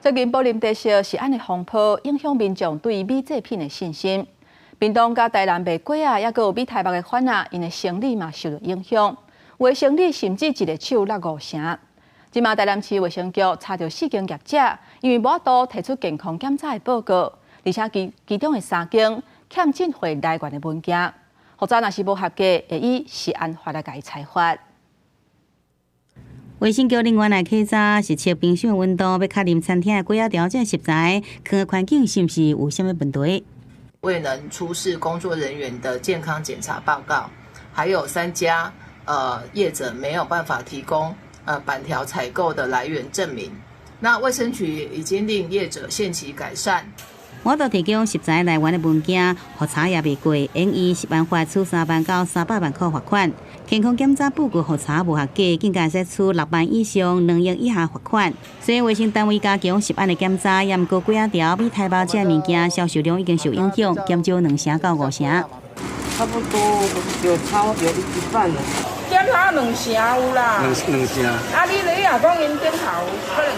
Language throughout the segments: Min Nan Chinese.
最近柏林地色食安的風波，影響民眾對米製品的信心。屏東佮台南賣粿仔，抑閣有米苔目的販仔，𪜶的生理嘛受著影響。有的生理甚至一个手落五成。這馬台南市衛生局查著四間業者，因為無法度提出健康檢查的報告，而且其中的三間欠進貨來源的文件，複查若是無合格，會以食安法來共伊裁罰。衛生局人員來稽查，是測冰箱溫度，欲確認餐廳的粿仔條這食材，囥的環境是毋是有啥物問題？未能出示工作人員的健康檢查報告，還有三家業者沒有辦法提供板條採購的來源證明。那衛生局已經令業者限期改善。無法度提供食材來源的文件，複查也袂過，應依食安法處3萬到300萬塊罰款。健康檢查報告複查無合格，更加會使處6萬以上2億以下罰款。所以衛生單位加強食安的檢查，也毋過粿仔條、米苔目這物件銷售量已經受影響，減少2成到5成。差不多有超有一半了。減少兩成有啦。兩成。啊，你若講𪜶頂頭可能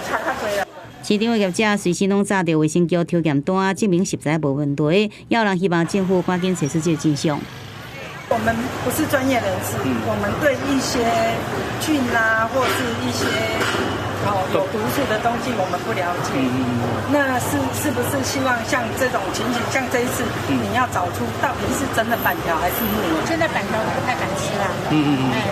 差較濟啦。市場的業者隨時攏紮著衛生局抽驗單，證明食材無問題。也有人希望政府趕緊找出這個真相。我們不是專業人士，我們對一些菌啊，或是一些有毒素的東西，我們不了解。那是不是希望像這種情形，像這一次，你要找出到底是真的板條還是木耳？現在板條我不太敢吃啦。哎，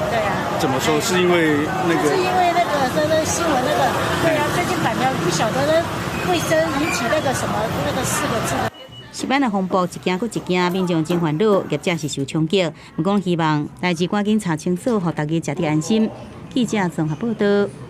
對啊。怎麼說？是因為那個？是因為那個新聞那個，對啊，最近板條不曉得那衛生引起那個什麼那個四個字的。食安的風波一件閣一件，民眾真煩惱，業者是受衝擊。毋過希望代誌趕緊查清楚，予大家食得安心。記者綜合報道。